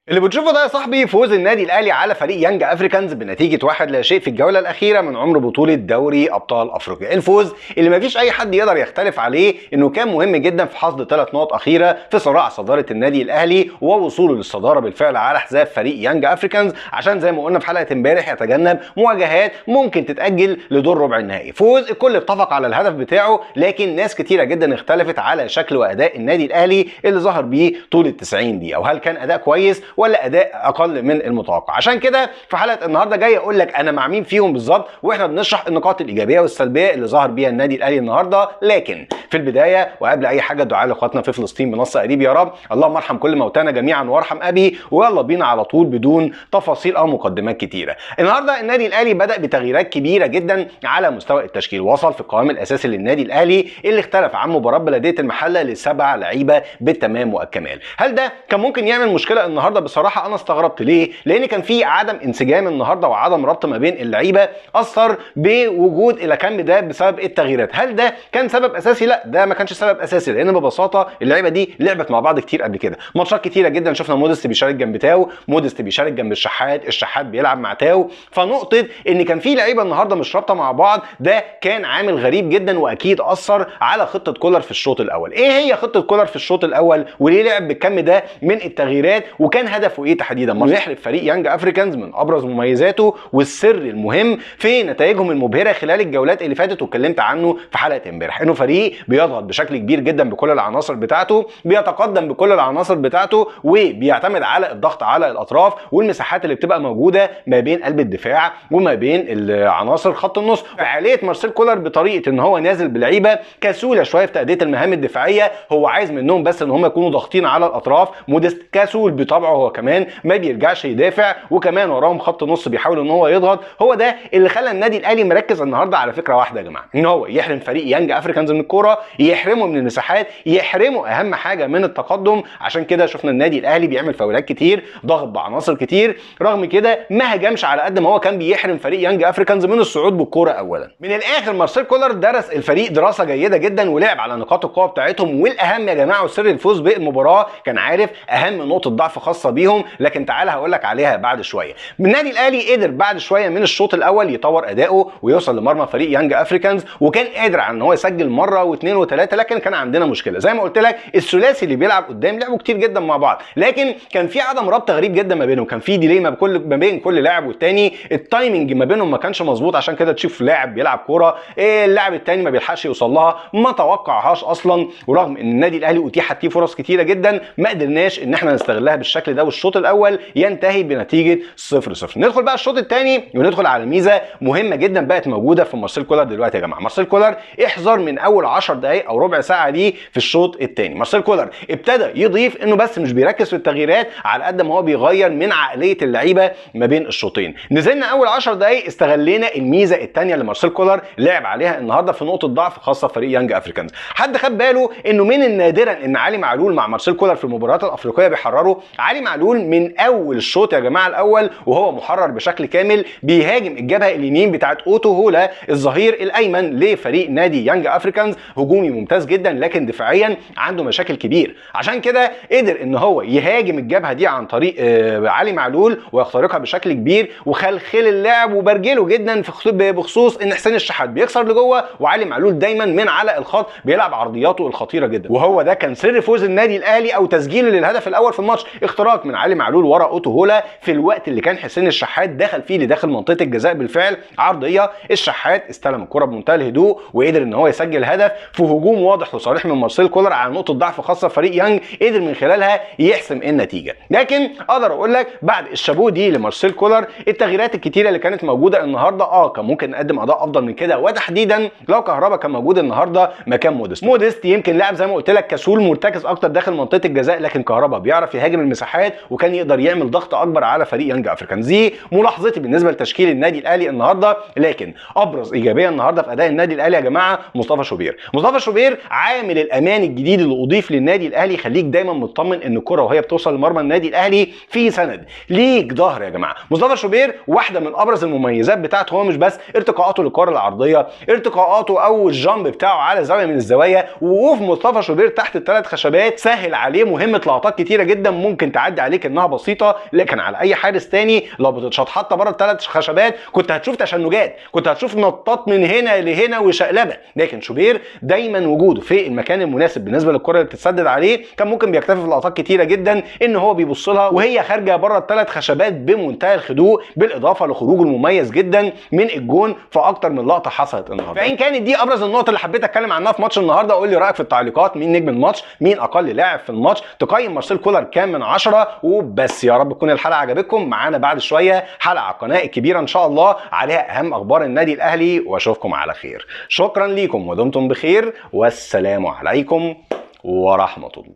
اللي بتشوفه ده يا صاحبي فوز النادي الاهلي على فريق يانج افريكانز بنتيجة 1-0 في الجولة الاخيرة من عمر بطوله دوري ابطال افريقيا. الفوز اللي مفيش اي حد يقدر يختلف عليه انه كان مهم جدا في حصد 3 نقط اخيرة في صراع صدارة النادي الاهلي ووصوله للصداره بالفعل على حساب فريق يانج افريكانز، عشان زي ما قلنا في حلقة امبارح يتجنب مواجهات ممكن تتاجل لدور ربع النهائي. فوز الكل اتفق على الهدف بتاعه، لكن ناس كتيرة جدا اختلفت على شكل واداء النادي الاهلي اللي ظهر بيه طول ال 90 دقيقة، وهل كان اداء كويس ولا اداء اقل من المتوقع. عشان كده في حلقة النهارده جاي اقول لك انا مع مين فيهم بالظبط، واحنا بنشرح النقاط الايجابية والسلبيه اللي ظهر بيها النادي الاهلي النهارده. لكن في البداية وقبل اي حاجة، دعاء لاخواتنا في فلسطين بنص قريب يا رب، اللهم ارحم كل موتانا جميعا وارحم ابي. ويلا بينا على طول بدون تفاصيل او مقدمات كتيرة. النهارده النادي الاهلي بدا بتغييرات كبيرة جدا على مستوى التشكيل، وصل في القوام الاساسي للنادي الاهلي اللي اختلف عن مباراة بلديه المحلة ل7 لعيبة بالتمام والكمال. هل ده كان ممكن يعمل مشكلة النهارده؟ بصراحة انا استغربت ليه، لان كان في عدم انسجام النهارده وعدم ربط ما بين اللعيبة اثر بوجود الكم ده بسبب التغييرات. هل ده كان سبب اساسي؟ لا، ده ما كانش سبب اساسي، لان ببساطة اللعيبة دي لعبت مع بعض كتير قبل كده، ماتشات كتيرة جدا. شفنا مودست بيشارك جنب تاو، مودست بيشارك جنب الشحات، الشحات بيلعب مع تاو. فنقطه ان كان في لعيبة النهارده مش رابطه مع بعض ده كان عامل غريب جدا، واكيد اثر على خطه كولر في الشوط الاول. ايه هي خطه كولر في الشوط الاول وليه لعب بالكم ده من التغييرات وكان هدفه ايه تحديدا؟ يحرم فريق يانج افريكانز من ابرز مميزاته والسر المهم في نتائجهم المبهره خلال الجولات اللي فاتت، واتكلمت عنه في حلقة امبارح، انه فريق بيضغط بشكل كبير جدا بكل العناصر بتاعته، بيتقدم بكل العناصر بتاعته، وبيعتمد على الضغط على الاطراف والمساحات اللي بتبقى موجودة ما بين قلب الدفاع وما بين العناصر خط النص. فعالية مارسيل كولر بطريقة ان هو نازل بلعيبه كسوله شوية في تادية المهام الدفاعية، هو عايز منهم بس ان هم يكونوا ضاغطين على الاطراف. مودست كسول بطبعه، هو كمان ما بيرجعش يدافع، وكمان وراهم خط نص بيحاول ان هو يضغط. هو ده اللي خلى النادي الاهلي مركز النهارده على فكرة واحدة يا جماعة، ان هو يحرم فريق يانج افريكانز من الكورة، يحرمه من المساحات، يحرمه اهم حاجة من التقدم. عشان كده شفنا النادي الاهلي بيعمل فاولات كتير، ضغط بعناصر كتير، رغم كده ما هجمش على قد ما هو كان بيحرم فريق يانج افريكانز من الصعود بالكورة اولا. من الاخر مارسيل كولر درس الفريق دراسة جيدة جدا ولعب على نقاط القوة بتاعتهم، والاهم يا جماعة وسر الفوز بالمباراة كان عارف اهم نقطة ضعف خاصة بيهم، لكن تعالى هقول لك عليها بعد شوية. النادي الاهلي قدر بعد شوية من الشوط الاول يطور اداؤه ويوصل لمرمى فريق يانج افريكانز، وكان قادر على ان هو يسجل مرة واثنين وثلاثة، لكن كان عندنا مشكلة زي ما قلت لك، الثلاثي اللي بيلعب قدام لعبوا كتير جدا مع بعض، لكن كان في عدم ربط غريب جدا ما بينهم، كان في delay ما بين كل لاعب والتاني، ال timing ما بينهم ما كانش مظبوط. عشان كده تشوف لاعب بيلعب كورة اللاعب التاني ما بيلحقش يوصل لها، ما توقعهاش اصلا. ورغم ان النادي الاهلي اتيحت فيه فرص كتيرة جدا ما قدرناش ان احنا نستغلها بالشكل ده، والشوط الاول ينتهي بنتيجة 0-0. ندخل بقى الشوط الثاني وندخل على ميزة مهمة جدا بقت موجودة في مارسيل كولر دلوقتي يا جماعة. مارسيل كولر احذر من اول 10 دقائق او ربع ساعة دي في الشوط الثاني. مارسيل كولر ابتدى يضيف انه بس مش بيركز في التغييرات على قد ما هو بيغير من عقلية اللعيبة ما بين الشوطين. نزلنا اول 10 دقائق استغلينا الميزة الثانية اللي مارسيل كولر لعب عليها النهارده في نقطة ضعف خاصة فريق يانج افريكانز. حد خد باله انه من النادرا ان علي معلول مع مارسيل كولر في المباريات الافريقية بيحرره؟ علي معلول من اول الشوط يا جماعة الاول وهو محرر بشكل كامل، بيهاجم الجبهة اليمين بتاعت اوتو هولا الظهير الايمن لفريق نادي يانج افريكانز. هجومي ممتاز جدا لكن دفاعيا عنده مشاكل كبير، عشان كده قدر ان هو يهاجم الجبهة دي عن طريق علي معلول ويخترقها بشكل كبير وخلخل اللعب وبرجله جدا في بخصوص ان حسين الشحات بيكسر لجوه وعلي معلول دايما من على الخط بيلعب عرضياته الخطيرة جدا. وهو ده كان سر فوز النادي الاهلي او تسجيله للهدف الاول في الماتش، اختراق من علي معلول ورا اوتو هولا في الوقت اللي كان حسين الشحات دخل فيه لداخل منطقة الجزاء بالفعل. عرضية الشحات استلم الكره بمنتهى الهدوء وقدر ان هو يسجل هدف في هجوم واضح وصريح من مارسيل كولر على نقطة ضعف خاصة فريق يانج، قدر من خلالها يحسم النتيجة. لكن اقدر اقول لك بعد الشابوه دي لمارسيل كولر، التغييرات الكتيرة اللي كانت موجودة النهارده كان ممكن نقدم اداء افضل من كده، وتحديدا لو كهربا كان موجود النهارده مكان مودست. مودست يمكن لاعب زي ما قلت لك كسول مرتكز اكتر داخل منطقة الجزاء، لكن كهربا بيعرف يهاجم المساحات وكان يقدر يعمل ضغط اكبر على فريق يانج افريكانز. دي ملاحظتي بالنسبة لتشكيل النادي الاهلي النهارده. لكن ابرز ايجابية النهارده في اداء النادي الاهلي يا جماعة مصطفى شوبير. مصطفى شوبير عامل الامان الجديد اللي اضيف للنادي الاهلي، يخليك دايما مطمن ان الكره وهي بتوصل لمرمى النادي الاهلي في سند ليك ظهر يا جماعة. مصطفى شوبير واحدة من ابرز المميزات بتاعته هو مش بس ارتقاءاته للكرة العرضية، ارتقاءاته او ال jump بتاعه على زاوية من الزوايا، ووقوف مصطفى شوبير تحت الثلاث خشبات سهل عليه مهمة لقطات كتيرة جدا ممكن تعدي تعدي عليك انها بسيطة، لكن على اي حارس تاني لو بتتشاط حتى بره الثلاث خشبات كنت هتشوف تشنجات، كنت هتشوف نطاط من هنا لهنا وشقلبه. لكن شوبير دايما وجوده في المكان المناسب بالنسبة للكرة اللي بتتسدد عليه كان ممكن بيكتفي في لقطات كتيرة جدا ان هو بيبص لها وهي خارجه بره الثلاث خشبات بمنتهى الهدوء، بالاضافة لخروجه المميز جدا من الجون في اكتر من لقطة حصلت النهارده. فان كانت دي ابرز النقط اللي حبيت اتكلم عنها في ماتش النهارده. قول لي رايك في التعليقات، مين نجم الماتش، مين اقل لاعب في الماتش، تقيم مارسيل كولر كام من 10. وبس يا رب تكون الحلقة عجبتكم. معانا بعد شوية حلقة على القناة الكبيرة ان شاء الله عليها اهم اخبار النادي الاهلي، واشوفكم على خير. شكرا ليكم ودمتم بخير، والسلام عليكم ورحمة الله.